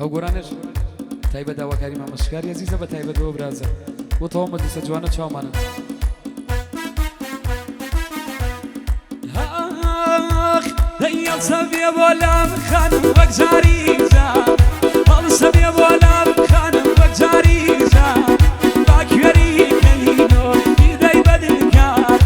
ئەو گۆرانەش تایبەت داواکاری مامە شکاری ئەزیزە بە تایبەت بۆ برازە بۆ تەواو مەجلیسە جوانە چاومانن. ئاخ دەی هەڵسەبێ بۆ لام خانم وەک جاری جار هەڵسەبێ بۆ لام خانم وەک جاری جار با کوێری کەینۆ دیدەی بەدکار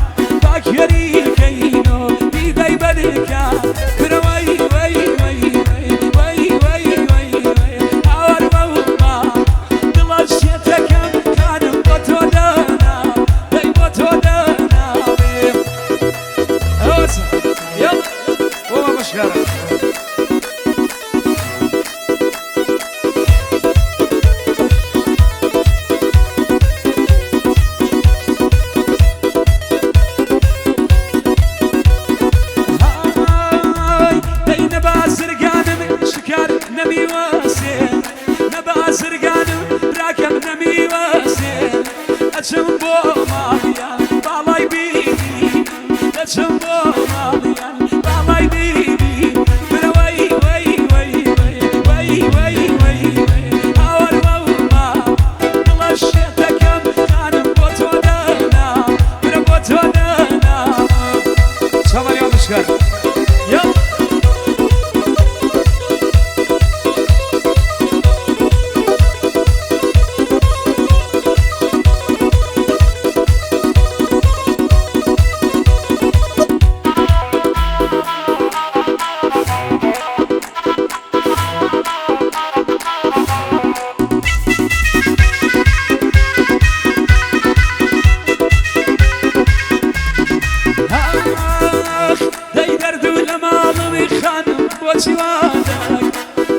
با کوێری کەینۆ دیدەی بەدکار کورە وەی وەی وەی وەی وەی وەی وەی وەی هاوار وەوما دڵە شێتەکەم خانم بۆ تۆ دانا دەی بۆ تۆ داناوێ. يلا وما مشكلة. هاي دەی نەبازرگانم شکار نەمیوەسێ نەبازرگانم براکەم نەمیوەسێ ئەچم بۆ ماڵیان باڵای بیبی ئەچم بۆ ماڵیان باڵای بیبی برە وەی وەی وەی وەی وەی وەی وەی وەی هاوار وەوما دڵە شێتەکەم خانم بۆ تۆ دانا برە بۆ تۆ دانا چاوانی ئامشکار يلا. ئاخ دەی دەرد و لە ماڵم خانم بۆچی وا دەک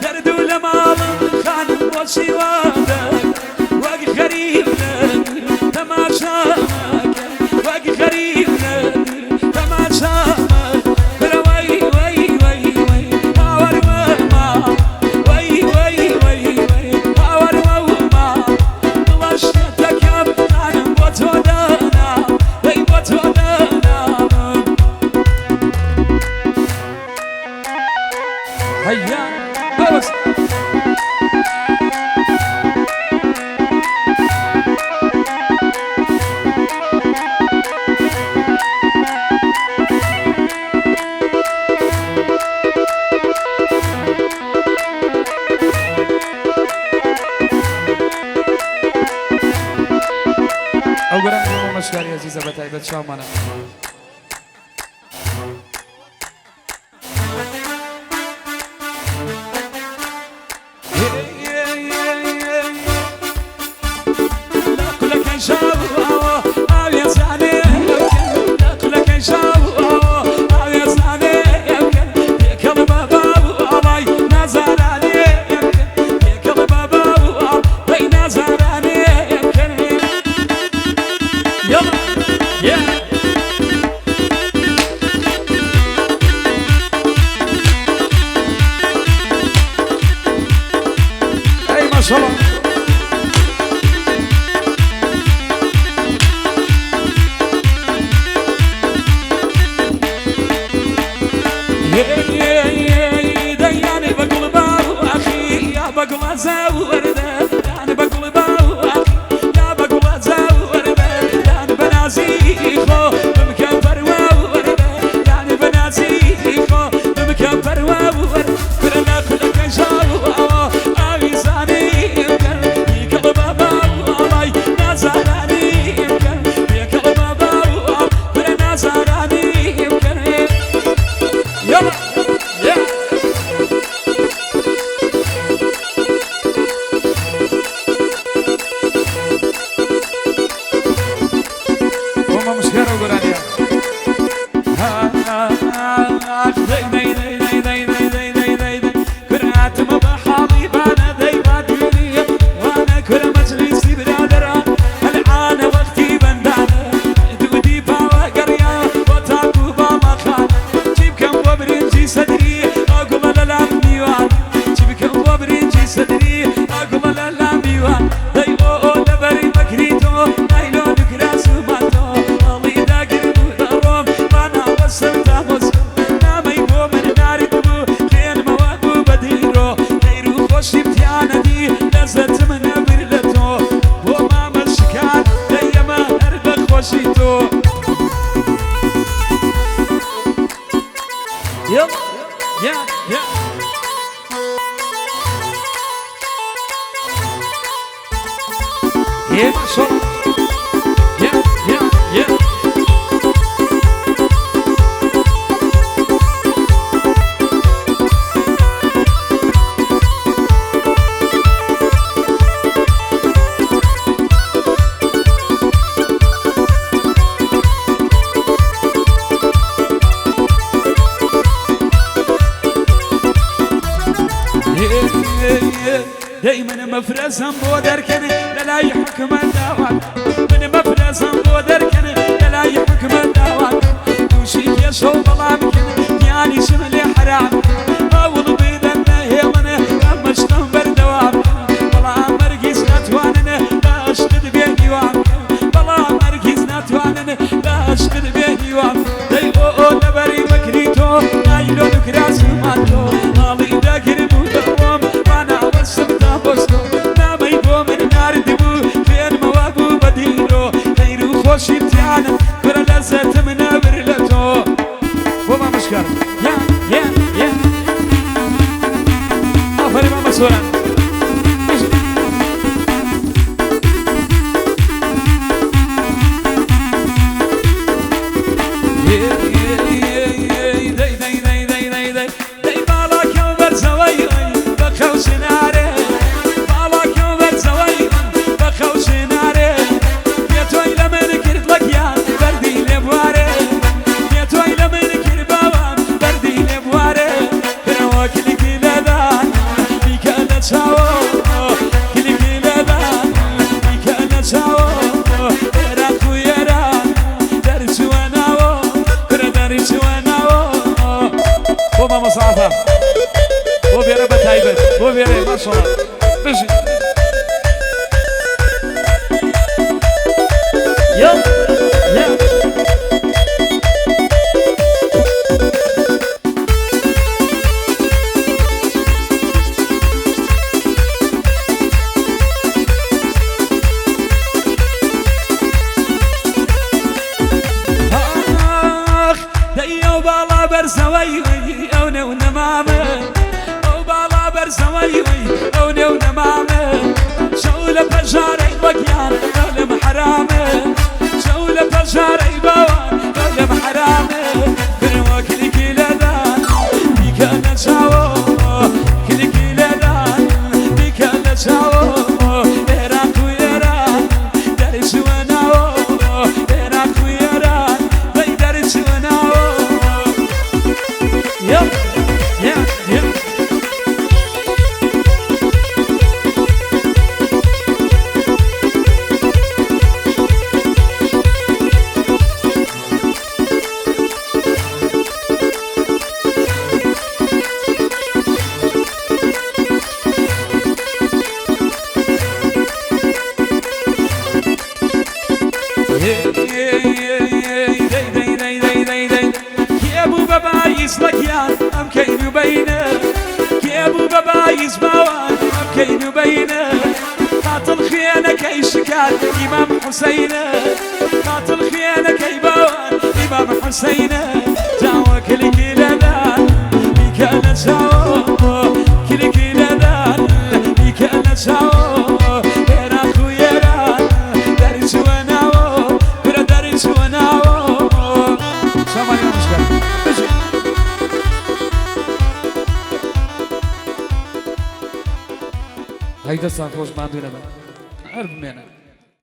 دەرد و لە ماڵم خانم بۆچی وا دەک وەک غەریب لە دوور تەماشامەکە وەک غەریب لە دوور تەماشامە برە وەی وەی وەی وەی هاوار وەما وەی وەی وەی وەی هاوار وەما دڵە شێتەکەم خانم بۆ تۆ دانا دەی بۆ تۆ دانا. هيا بس. ئەو گۆرانە بۆ مەشکاری ئەزیزە بە تایبەت چاومانە. يلا يا اي ما شاء الله. دەیانێ بە گوڵ باو ئاخی یا بە گوڵە زەوەردە یان بە گوڵ باو ئاخی یا بە گوڵە زەوەردە یان بە نازی خۆ بمکە پەروا وەردە یان بە نازی خۆ بمکە پەروا وەردە کورە لە خولەکەی ژاو ئاوی زانی بکەن یکەڵ بە باو ئاڵای نازارانی بکەن یکەڵ بە باو کورە نازارانی بکەن. يلا يا. ئێ ماشەڵڵا یە یە یە. دەی من مەفرەزەم بۆ دەرکەن لەلای حکومەت داوا من مەفرەزەم بۆ دەرکەن لەلای حکومەت داوا تووشی کێشە و بەڵام بکەن گیانیشم لێ حەرام هەوڵ بدەن نەهێڵن ئەمەشتم بەردەوام بەڵام هەرگیز ناتوانن لە عەشقت بێ هیوام بەڵام هەرگیز ناتوانن لە عەشقت بێ هیوام دەی ئۆ ئۆ لەبەری مەکری تۆ نایلۆن و کراسمان تۆ ماڵی دەگرم و دەڕۆم ڕاناوەستم تا بۆستۆ نامەی بۆ من ناردبوو خوێنمەوە بوو بە دیرۆ خەیر و خۆشیم تیانم کورە لەزەتم نەبر لە تۆ بۆ مامەشکارم یا یا یا ئافەرین مامە سۆران. دەی باڵاکەم بەرزەوەی بە خەوشنارێ باڵاکەم بەرزەوەی بە خەوشنارێ پێ تۆی لە من کرد لەگیان بەردی لێ بوارێ پێ تۆی لە من کرد باوان بەردی لێ بوارێ کرەوە کلیکی لێدان بیکە لە چاوۆ کلیکی لێدان بیکە لە چاوۆ عێراق و ئێران دەرچووە ناوۆ کورە دەرچووە ناوۆ بۆ مامۆستا عەتا بۆ بێرە بە تایبەت بۆ بێرە ماشەڵڵا بژی. یە یە. ئاخ دەی ئەو باڵا بەرزەوەی ئەو نێو نەمامە ئەو باڵا بەرزەوەی ئەو نێو نەمامە شەو لە پەژارەی وەگیان ئەو لەم حەرامە شەو لە پەژارەی باوان ئەو لەم حەرامە برەوە کلیکی لێدان بیکە لە چاوۆ کلیکی لێدان بیکە لە چاوۆ عێراق و ئێران دەرچووە ناوۆ عێراق و ئێران دەی دەرچووە ناوۆ یە یە یە. کێ بوو بە باییز لەگیان ئەم کەین و بینە کێ بوو بە باییز باوان ئەم کەین و بینە قاتڵ خوێنەکەی شکار ئیمام حوسەینە قاتڵ خوێنەکەی باوان ئیمام حوسەینە جاوە کلیکی لێدان بیکە لە چاوۆ کلیکی لێدان بیکە لە چاوۆ عێراق و ئێران دەرچووە ناوۆ کورە دەرچووە ناوۆ سامانی مامۆستا بژی. هەی دەستان خۆش ماندوو نەبن هەر بمێنن.